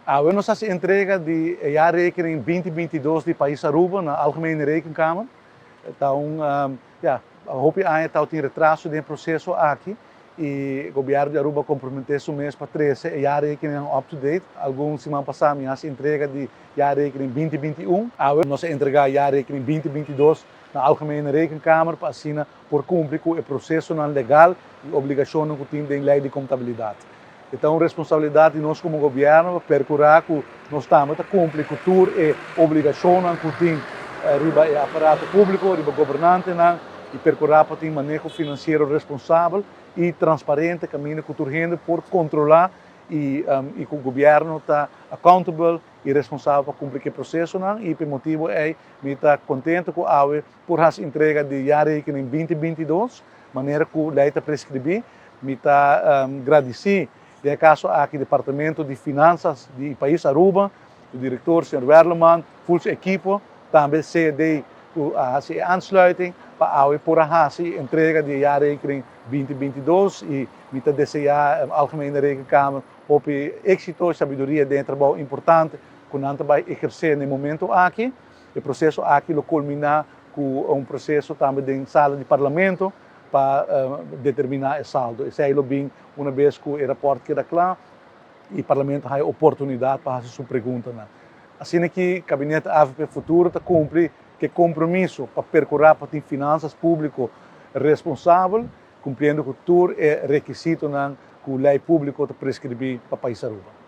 Awe nos hasi entrega di e jaarrekening 2022 di Pais Aruba na Algemene Rekenkamer. Ta un, ya, hopi aña tabatin retraso den e proceso aki y Gobierno di Aruba a compromete su mes pa trece e jaarrekeningnan up to date. Algun siman pasa mi hasi entrega di jaarrekening 2021. Awe nos a entrega jaarrekening 2022 na Algemene Rekenkamer pa asina por cumpli cu e procesonan legal y obligacionnan cu tin den ley di contabilidad. E ta un responsabilidad di nos como gobierno pa percura cu nos tambe ta cumpli cu tur e obligacionnan cu tin riba e aparato publico, riba gobernantenan y percura pa tin maneho financiero responsabel y transparente caminda cu tur hende por controla y y cu gobierno ta accountable y responsabel pa cumpli cu e procesonan y pa e motibo ey mi ta contento cu awe por haci entrega di jaarrekening 2022 manera cu ley ta prescribi. Mi ta gradici den e caso aki Departamento di Finanzas di Pais Aruba, su director señor Werleman, full su equipo, tambe CED cu a haci e aansluiting pa awe por a haci entrega di e jaarrekening 2022 y mi ta desea Algemene Rekenkamer hopi exito y sabiduria den e trabou importante cu nan ta bay eherce na e momento aki. E proceso aki lo culmina cu un proceso tambe den sala di Parlamento pa determiná e saldo. Esei lo bin una bes ku e rapòrt keda kla i Parlamento haya oportunidat pa hasi su preguntanan. Asina ki Kabinete avp Futuro ta kumpli ku e kompromiso pa perkurá pa tin finansas públiko responsabel, kumpliendo ku tur e rekisitonan ku lei públiko ta preskribí pa pais Aruba.